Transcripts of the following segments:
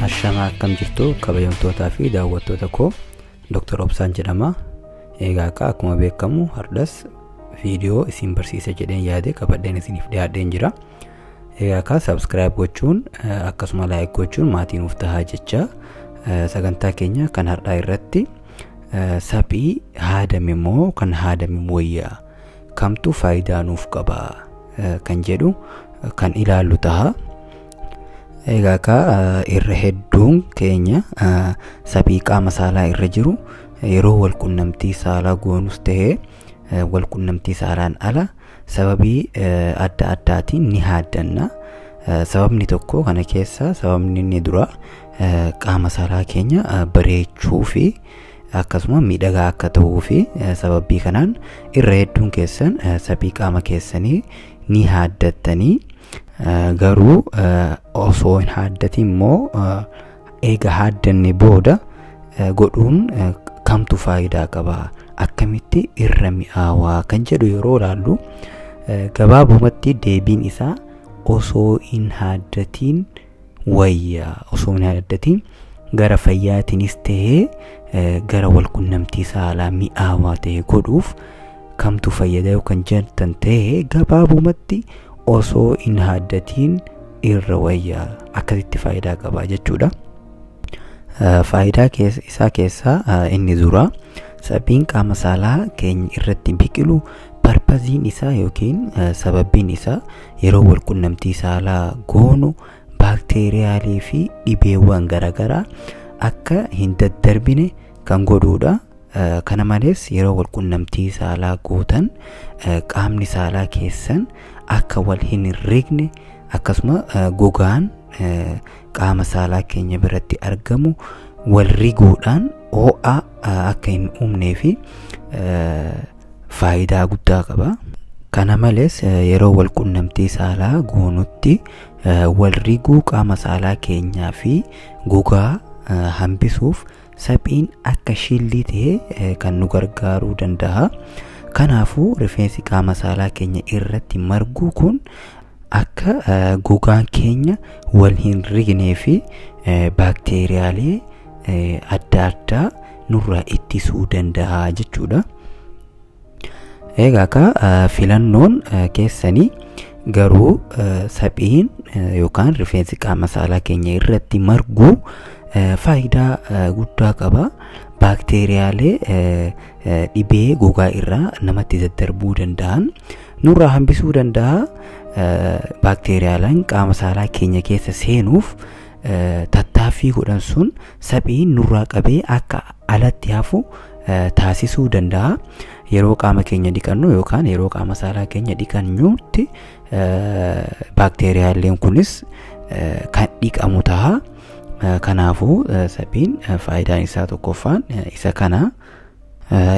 Ashamaa, akkam jirtu kabajamtootaa fi daawwattoota koo? Dr. Obsaan jedhama. Egaa akka akkuma beekamu hardhas viidiyoo isin barsiisa jedheen yaade qabadheen isiniif dhiyaadheen jira. Egaa akka subscribe gochuun, akkasuma like gochuun maatii nuuf tahaa jecha, sagantaa keenya kan har'aa irratti saphii haadame moo kan haadame wayyaa, kamtu faayidaa nuuf qaba kan jedhu kan ilaallu taha. Egaa akka irra hedduun keenya saphii qaama saalaa irra jiru yeroo walqunnamtii saalaa goonus ta'ee walqunnamtii saalaan ala sababii adda addaatiin ni haaddanna. Sababni tokko kana keessa sababni inni dura qaama saalaa keenya bareechuu fi akkasuma miidhagaa akka ta'uu fi sababii kanaan irra hedduun keessan saphii qaama keessanii ni haaddattanii. Garuu osoo hin haaddatin immoo eega haaddanne booda godhuun kamtu faayidaa qaba, akkamitti irra mi'aawaa kan jedhu yeroo ilaallu, gabaabumatti deebiin isaa osoo hin haaddatiin wayyaa. Osoo hin haaddatiin gara fayyaatiinis ta'ee gara walqunnamtii saalaa mi'aawaa ta'e godhuuf kamtu fayyada yoo kan jettan ta'e, gabaabumatti osoo hin haaddatiin irra wayyaa, akkasitti faayidaa qaba jechuudha. Faayidaa isaa keessaa inni dura, saphiin qaama saalaa keenya irratti biqilu purposeiin isaa yookiin sababbiin isaa yeroo walqunnamtii saalaa goonu baakteeriyaalee fi dhibeewwan garaagaraa akka hin daddarbine kan godhudha. Kana malees yeroo walqunnamtii saalaa gootan qaamni saalaa keessan akka wal hin rigne, akkasuma gogaan qaama saalaa keenya biratti argamu wal riguudhaan ho'a akka hin uumnee fi faayidaa guddaa qaba. Kana malees yeroo wal qunnamtii saalaa goonutti wal riguu qaama saalaa keenyaa fi gogaa hambisuuf saphiin akka shieldii ta'ee kan nu gargaaruu danda'a. Kanaafuu rifeensi qaama saalaa keenya irratti marguu kun akka gogaan keenya wal hin rignee fi baakteeriyaalee adda addaa nurraa ittisuu danda'a jechuudha. Egaa akka filannoon keessanii, garuu saphiin yookaan rifeensi qaama saalaa keenya irratti marguu faayidaa guddaa qaba. Baakteeriyaalee dhibee gogaa irraa namatti daddarbuu danda'an nurraa hambisuu danda'a. Baakteeriyaaleen qaama saalaa keenya keessa seenuuf tattaaffii godhan sun saphiin nurraa qabee akka alatti hafu taasisuu danda'a. Yeroo qaama keenya dhiqannu yookaan yeroo qaama saalaa keenya dhiqannutti baakteeriyaaleen kunis kan dhiqamu ta'a. Kanaafuu saphiin faayidaan isaa tokkoffaan isa kana.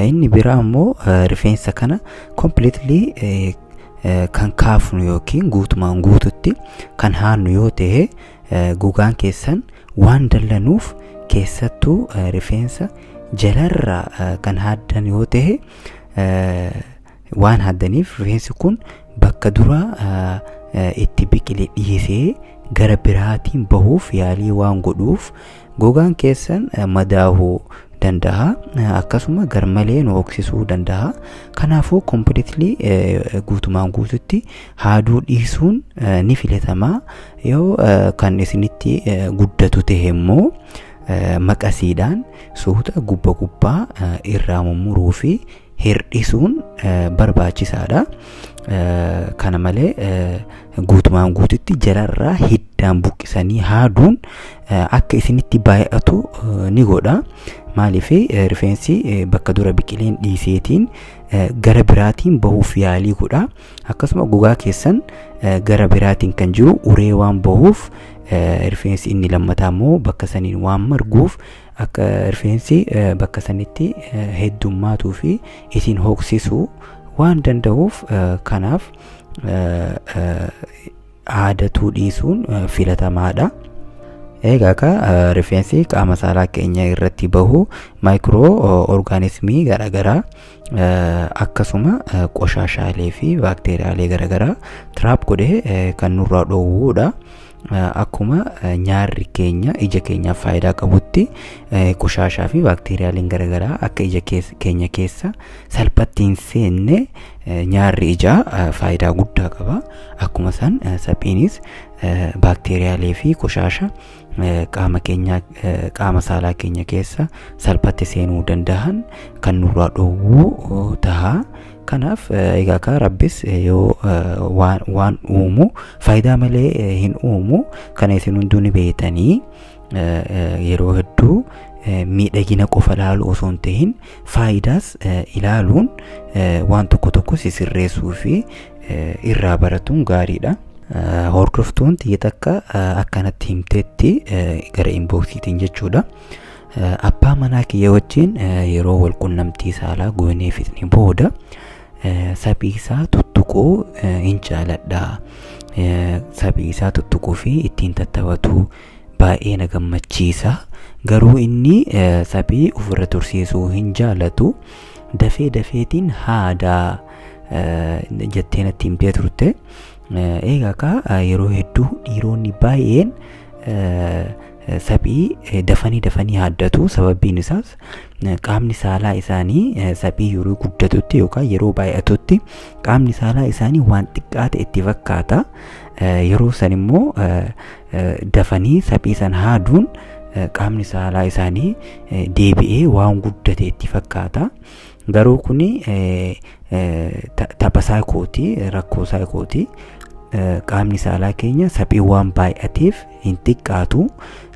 Inni biraa immoo rifeensa kana completely kan kaafnu yookiin guutumaan guututti kan haannu yoo ta'e, gogaan keessan waan dallanuuf, keessattuu rifeensa jalarraa kan haaddan yoo ta'e, waan haaddaniif rifeensi kun bakka dura itti biqile dhiisee gara biraatiin bahuuf yaalii waan godhuuf gogaan keessan madaahuu danda'a, akkasuma garmalee nu hoksisuu danda'a. Kanaafuu completely guutumaan guututti haaduu dhiisuun ni filatamaa. Yoo kan isinitti guddatu ta'e immoo maqasiidhaan suuta gubba gubbaa irraa mummuruu fi hir'isuun barbaachisaadha. Kana malee guutumaan guututti jalarraa hiddaan buqqisanii haaduun akka isinitti baay'atu ni godha. Maaliif? Rifeensi bakka dura biqileen dhiiseetiin gara biraatiin bahuuf yaalii godha. Akkasuma gogaa keessan gara biraatiin kan jiru uree waan bahuuf, rifeensi inni lammataa immoo bakka saniin waan marguuf, akka rifeensi bakka sanitti heddummaatuu fi isin hooksisuu waan danda'uuf, kanaaf haadatuu dhiisuun filatamaadha. Egaa akka rifeensi qaama saalaa keenya irratti bahu microorganismii garaagaraa, akkasuma qoshaashaalee fi baakteeriyaalee garaagaraa trap godhee kan nurraa dhoowwuudha. Akkuma nyaarri keenya ija keenyaaf faayidaa qabutti qoshaashaa fi baakteeriyaaleen garaagaraa akka ija keenya keessa salphatti hin seenne nyaarri ijaa faayidaa guddaa qaba. Akkuma san saphiinis baakteeriyaalee fi qoshaasha qaama keenya qaama saalaa keenya keessa salphatti seenuu danda'an kan nurraa dhoowwuu taha. Kanaaf egaa kaa Rabbis yoo waan uumu faayidaa malee hin uumu. Kana isin hunduu ni beektanii. Yeroo hedduu miidhagina qofa ilaaluu osoo hin ta'in faayidaas ilaaluun waan tokko tokko sisirreessuu fi irraa baratuun gaariidha. Hordoftuun tiyya takka akkanatti himteetti gara inboxiitiin jechuudha. Abbaa manaa kiyya wajjin yeroo wal qunnamtii saalaa goonee fixne booda saphii isaa tuttuquu hin jaaladha. Saphii isaa tuttuquu fi ittiin tattaphatu baay'ee na gammachiisa. Garuu inni saphii ofirra tursiisuu hin jaalatu. Dafee dafeetiin haadaa jettee natti himtee turte. Egaa kaa yeroo hedduu dhiironni baay'een saphii dafanii dafanii haaddatu. Sababbiin isaas qaamni saalaa isaanii saphii yeroo guddatutti yookaan yeroo baay'atutti qaamni saalaa isaanii waan xiqqaa ta'e itti fakkaata. Yeroo san immoo dafanii saphii san haaduun qaamni saalaa isaanii deebi'ee waan guddate itti fakkaata. Garuu kuni tapha saayikooti, rakkoo saayikooti. Qaamni saalaa keenya saphii waan baay'ateef hin xiqqaatu.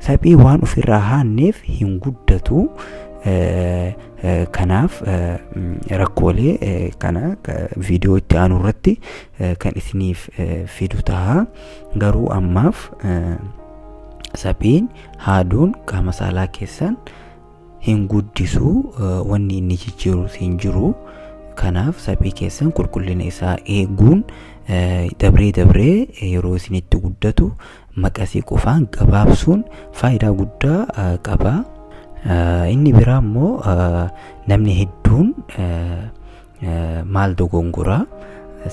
Saphii waan ofirraa haanneef hin guddatu. Kanaaf rakkoolee kana viidiyoo itti aanu irratti kan isiniif fidu ta'a. Garuu ammaaf saphiin haaduun qaama saalaa keessan hin guddisu, wanni inni jijjiirus hin jiru. Kanaaf saphii keessan qulqullina isaa eeguun dabree dabree yeroo isinitti guddatu maqasii qofaan gabaabsuun faayidaa guddaa qaba. Inni biraa immoo namni hedduun maal dogongoraa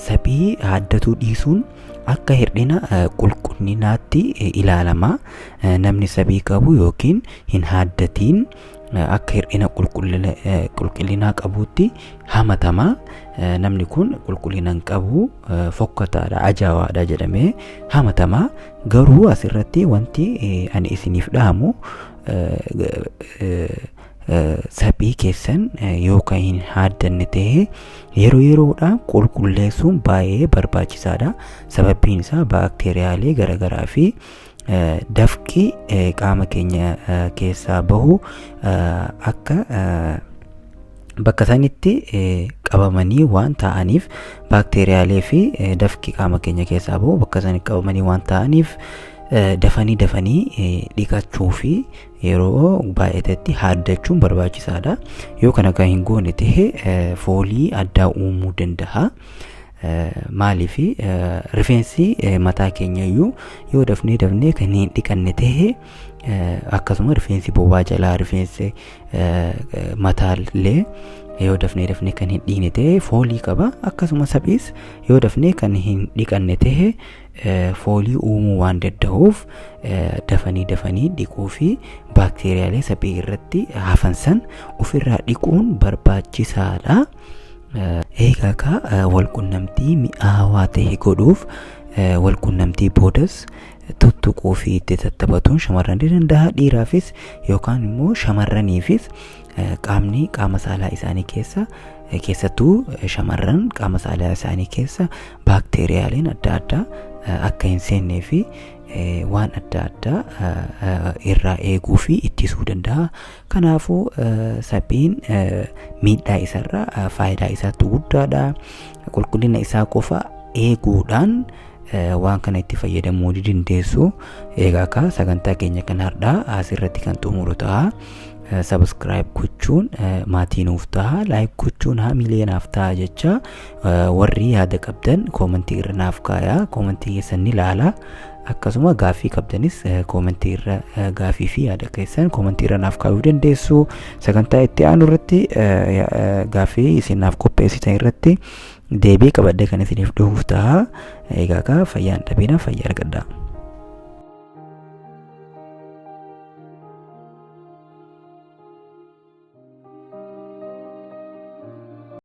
saphii haaddatuu dhiisuun akka hir'ina qulqullinaatti ilaalama. Namni saphii qabu yookiin hin haaddatiin akka hir'ina qulqullinaa qabuutti hamatama. Namni kun qulqullina hin qabu, fokkataadha, ajaawaadha jedhamee hamatama. Garuu asirratti wanti ani isiniif dhaamu saphii keessan yoo kan hin haaddanne ta'e yeroo yeroodhaan qulqulleessuun baay'ee barbaachisaadha. Sababbiin isaa baakteeriyaalee garaagaraa fi dafqi qaama keenya keessaa bahu akka bakka sanitti qabamanii waan ta'aniif, baakteeriyaalee fi dafqi qaama keenya keessaa bahu bakka sanitti qabamanii waan ta'aniif dafanii dafanii dhiqachuu fi yeroo baay'atetti haaddachuun barbaachisaadha. Yoo kana kan hin goone ta'e foolii addaa uumuu danda'a. Maaliif rifeensi mataa keenya iyyuu yoo dafnee dafnee kan hin dhiqanne ta'e, akkasuma rifeensi bobaa jalaa, rifeensi mataallee yoo dafnee dafnee kan hin dhiqne ta'e foolii qaba. Akkasuma saphiis yoo dafnee kan hin dhiqanne ta'e foolii uumuu waan danda'uuf dafanii dafanii dhiquu fi baakteeriyaalee saphii irratti hafan san ofirraa dhiquun barbaachisaadha. Egaa kaa walqunnamtii mi'aawaa ta'e godhuuf walqunnamtii boodas tuttuquu fi itti tattaphatuun shamarran ni danda'a, dhiiraafis yookaan immoo shamarraniifis qaamni qaama saalaa isaanii keessa, keessattuu shamarran qaama saalaa isaanii keessa baakteeriyaaleen adda addaa akka hin seennee fi waan adda addaa irraa eeguu fi ittisuu danda'a. Kanaafuu saphiin miidhaa isarraa faayidaa isaatu guddaadha. Qulqullina isaa qofa eeguudhaan waan kana itti fayyadamuu ni dandeessu. Egaa akka sagantaa keenya kan har'aa asirratti kan xumuru ta'a. Subscribe gochuun maatii nuuf ta'a. Like gochuun hamilee naaf ta'a jecha warri yaada qabdan koomentii irra naaf kaaya. Koomentii keessan ni ilaala. Akkasuma gaaffii qabdanis koomentii irra gaaffii fi yaada keessan koomentii irra naaf kaayuu dandeessu. Sagantaa itti aanu irratti gaaffii isin naaf qopheessitan irratti deebii qabadhee kan isiniif dhufuuf ta'a. Egaa fayyaan dhabina, fayyaa argadhaa.